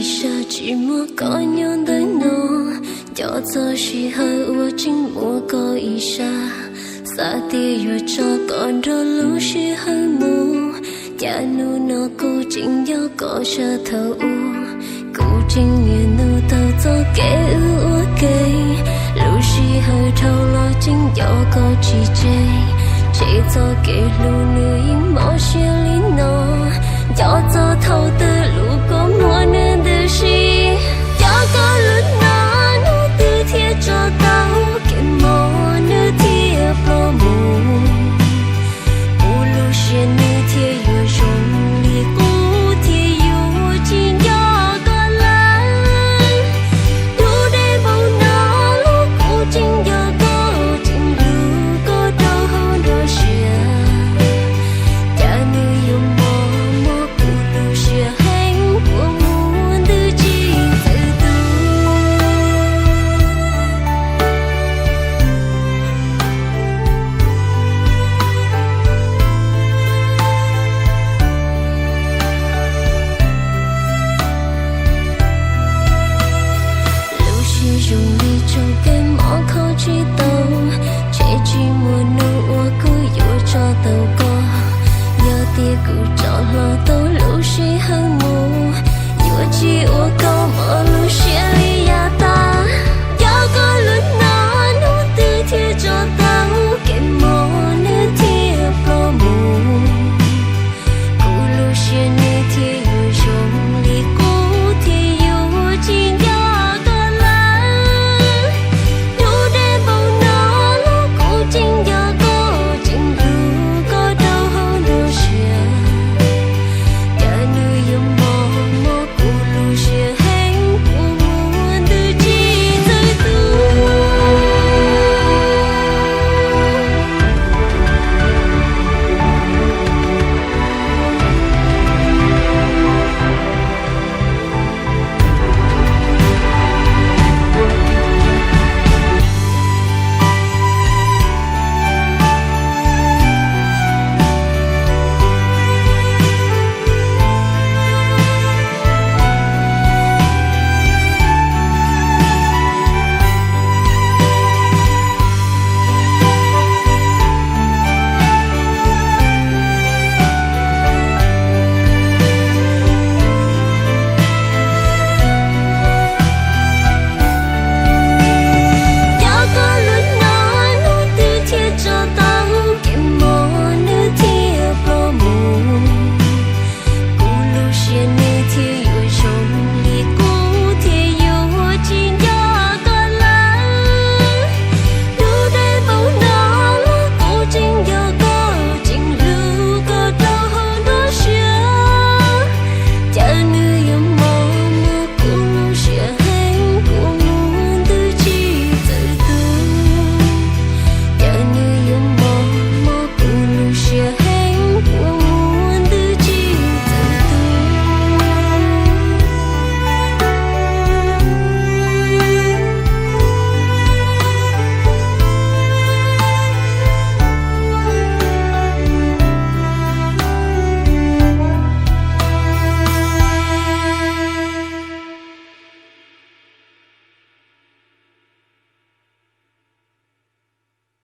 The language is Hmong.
Sab tsis muaj koj nyob ntawm no, nco txog sij hawm uas tseem muaj koj ib sab. Xav tias yuav tso koj nrog lub sij hawm mus, cas hnub no kuv tseem nco koj sab thaum ub. Kuv tseem niaj hnub taug txoj kev wb ua ke, lub sij hawm dhau los tseem nco koj tsis tseg. Ntshe txoj kev hlub nws yeej mob siab li no, nco txog thaum